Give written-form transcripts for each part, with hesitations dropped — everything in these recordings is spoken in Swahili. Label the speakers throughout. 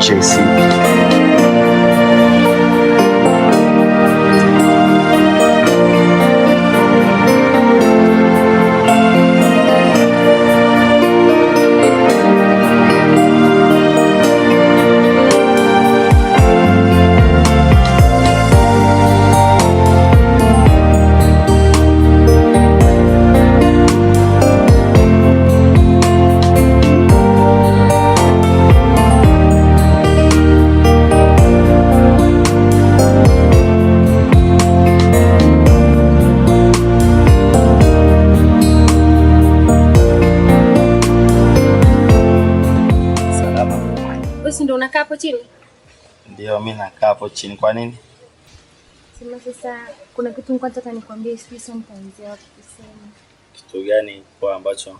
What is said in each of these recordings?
Speaker 1: JC.
Speaker 2: Salama.
Speaker 3: Wewe ndio unakaa hapo chini?
Speaker 2: Ndio, mimi nakaa hapo chini. Kwa nini?
Speaker 3: Sema sasa kuna kitu nilikuwa nataka nikwambie, sijui sasa nitaanzia wapi kusema.
Speaker 2: Kitu gani kwa ambacho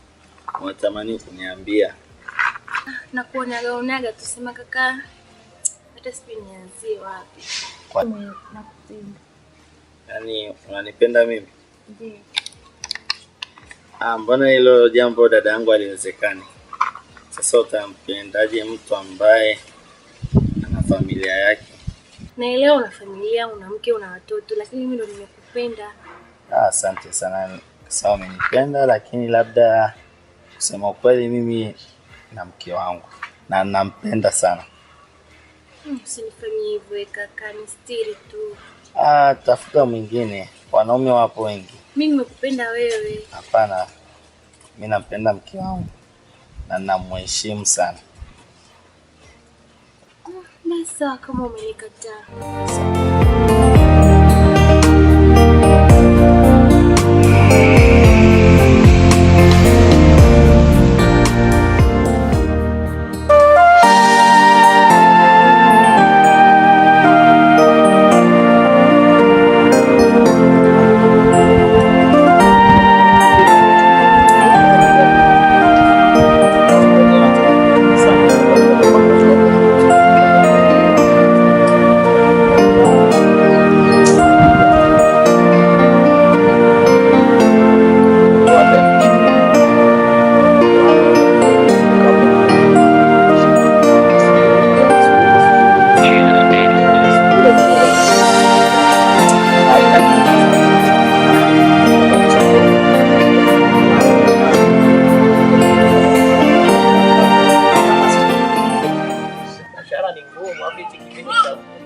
Speaker 2: unatamani kuniambia?
Speaker 3: Na kuonaga onaga tusema kaka, hata sijui nianzie wapi.
Speaker 2: Kwa...
Speaker 3: Nakupenda.
Speaker 2: Yaani unanipenda mimi?
Speaker 3: Ndio.
Speaker 2: Ah, mbona hilo jambo dada yangu haliwezekani? Sasa utampendaje mtu ambaye ana familia yake?
Speaker 3: Naelewa una familia, una mke, una watoto, lakini mimi ndo nimekupenda.
Speaker 2: Ah, asante sana. Sawa, umenipenda, lakini labda kusema ukweli mimi na mke wangu na nampenda sana.
Speaker 3: Usinifanyie hivyo kaka, nistiri tu.
Speaker 2: Ah, tafuta mwingine, wanaume wapo wengi.
Speaker 3: Mimi nimekupenda wewe.
Speaker 2: Hapana, mimi nampenda mke wangu na namheshimu sana.
Speaker 3: Basi sawa, kama umenikataa.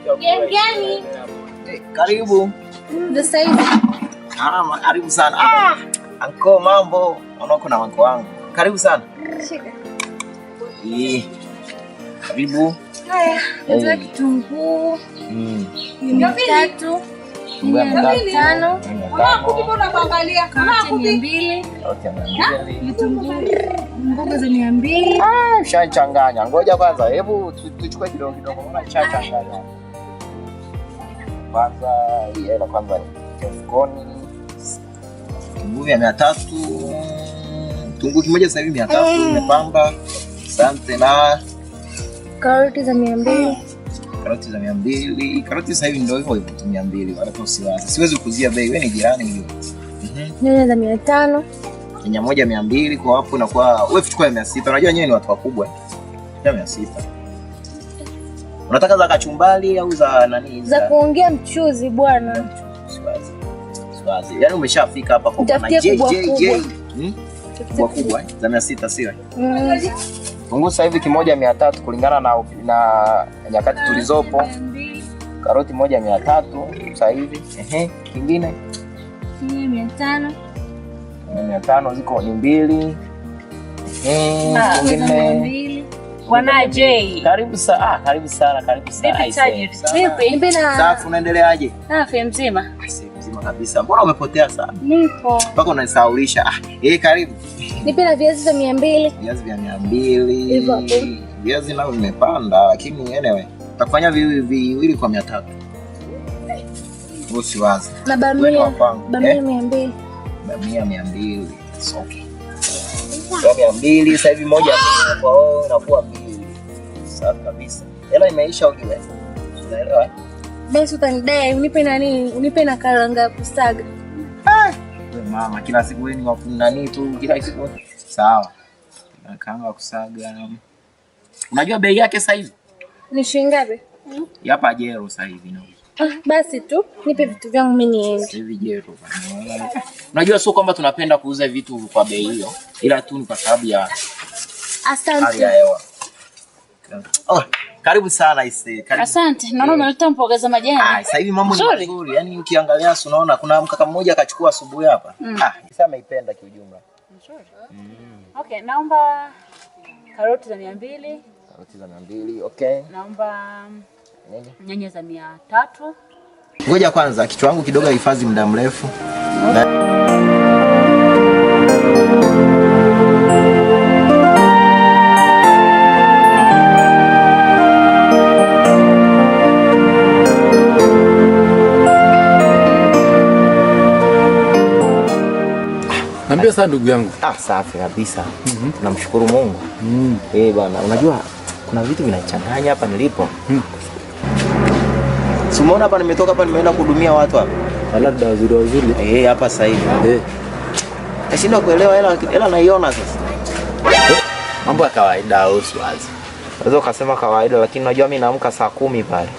Speaker 3: Gani?
Speaker 4: Karibu.
Speaker 3: Ndio sasa hivi.
Speaker 4: Ah, karibu sana. Ah, anko mambo. Naona kuna anko wangu. Karibu sana.
Speaker 3: Shika.
Speaker 4: Eh. Karibu.
Speaker 3: Haya, nataka kitunguu. 300.
Speaker 4: Kitunguu ya 300.
Speaker 3: 5.
Speaker 5: Unakuangalia.
Speaker 3: Karoti 200.
Speaker 4: Karoti 200.
Speaker 3: Vitunguu mboga za 200.
Speaker 4: Ah, ushachanganya. Ngoja kwanza, hebu tuchukue kidogo kidogo. Mbona ushachanganya? Kwanza hii hela kwanza ni mfukoni. Kitunguu vya 300. Kitunguu kimoja sasa hivi 300 imepanda. Asante. Na
Speaker 3: karoti za 200.
Speaker 4: Karoti za 200. Karoti sasa hivi ndio hivyo hivyo tu 200. Wala usiwaze. Siwezi kukuzia bei. Wewe ni jirani ujue.
Speaker 3: Nyanya za 500.
Speaker 4: Nyanya moja 200 kwa hapo na kwa wewe chukua 600. Unajua nyewe ni watu wakubwa. Chukua 600. Unataka za kachumbali au za nani?
Speaker 3: Za kuongea mchuzi bwana.
Speaker 4: Usiwaze. Usiwaze. Yaani umeshafika hapa kwa
Speaker 3: Nitafutie
Speaker 4: J,
Speaker 3: kubwa
Speaker 4: J, J.
Speaker 3: kubwa.
Speaker 4: Kubwa kubwa za 600 sio? Kitunguu sasa hivi kimoja 300 kulingana na nyakati tulizopo. Karoti moja 300 sasa hivi. Ehe, kingine?
Speaker 3: Nyanya 500.
Speaker 4: 500 ziko ni 2. Ehe, kingine.
Speaker 5: Wana J.
Speaker 4: Karibu sana, karibu sana, karibu sana.
Speaker 5: Vipi tajiri?
Speaker 3: Vipi? Nipe na
Speaker 4: Safi, unaendeleaje?
Speaker 5: Safi, mzima.
Speaker 4: Mzima kabisa. Mbona umepotea sana?
Speaker 3: Nipo.
Speaker 4: Mpaka unanisahaulisha. Karibu.
Speaker 3: Nipe na viazi vya 200.
Speaker 4: Viazi vya 200.
Speaker 3: Hivyo hapo.
Speaker 4: Viazi nao vimepanda, lakini anyway, tutakufanya viwili kwa 300. Usiwaze.
Speaker 3: Na
Speaker 4: Wewe ni
Speaker 3: bamia.
Speaker 4: wa kwangu.
Speaker 3: Bamia 200.
Speaker 4: Bamia 200. It's okay. Bamia 200 sasa hivi moja kwa wao inakuwa 2. Safi kabisa. Hela imeisha ujue. Unaelewa?
Speaker 3: Basi utanidai, unipe na nini? Unipe na karanga ya kusaga.
Speaker 4: Wewe mama, kila siku wewe ni wa nani tu, kila siku. Sawa. Na karanga ya kusaga. Unajua bei yake sasa hivi?
Speaker 3: Ni shilingi ngapi?
Speaker 4: Hapa jero sasa hivi nauza.
Speaker 3: Ah, basi tu nipe vitu vyangu mimi niende.
Speaker 4: Sasa hivi jero bana. Unajua sio kwamba tunapenda kuuza vitu kwa bei hiyo, ila tu ni kwa sababu ya hali
Speaker 3: Asante.
Speaker 4: ya hewa. Oh, karibu sana ise. Karibu.
Speaker 5: Asante. Naona umeleta mboga za majani.
Speaker 4: Ah, sasa hivi mambo ni
Speaker 5: Nzuri.
Speaker 4: mazuri. Yaani ukiangalia si unaona kuna mkaka mmoja akachukua asubuhi hapa. Ah, sasa ameipenda kiujumla.
Speaker 5: Okay, naomba karoti za 200,
Speaker 4: Karoti za 200, okay.
Speaker 5: naomba
Speaker 4: Nini?
Speaker 5: nyanya za 300.
Speaker 4: Ngoja kwanza kichwa wangu kidogo hifadhi muda mrefu.
Speaker 1: Niambia sana ndugu yangu.
Speaker 4: Ah, safi kabisa. Tunamshukuru Mungu. Eh, bwana, unajua kuna vitu vinachanganya hapa nilipo. Si umeona hapa nimetoka hapa nimeenda kuhudumia watu hapa.
Speaker 1: Labda wazuri wazuri.
Speaker 4: Eh, hapa sasa hivi.
Speaker 1: Eh,
Speaker 4: Nashindwa kuelewa hela hela naiona sasa.
Speaker 2: Mambo ya kawaida au wazi.
Speaker 4: Unaweza ukasema kawaida, lakini unajua mimi naamka saa 10 pale.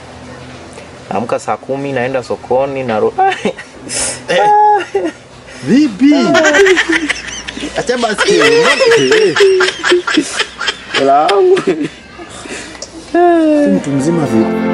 Speaker 4: Naamka saa 10 naenda sokoni na
Speaker 1: vipi? Acha basi.
Speaker 4: Hela yangu.
Speaker 1: Si mtu mzima vipi?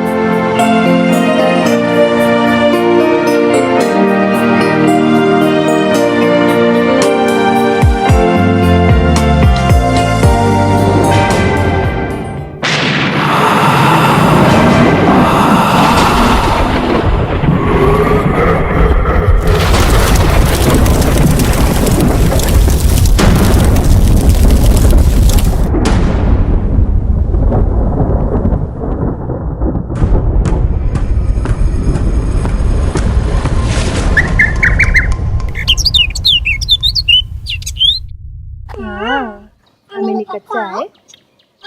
Speaker 3: Amenikataa eh?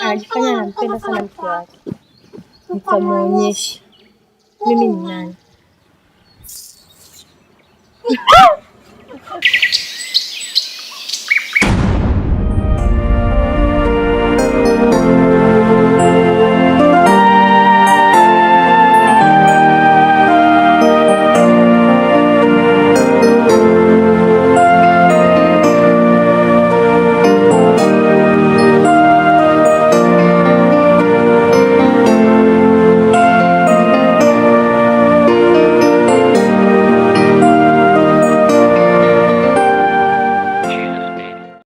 Speaker 3: Anajifanya anampenda sana mke wake. Nitamuonyesha mimi ni nani.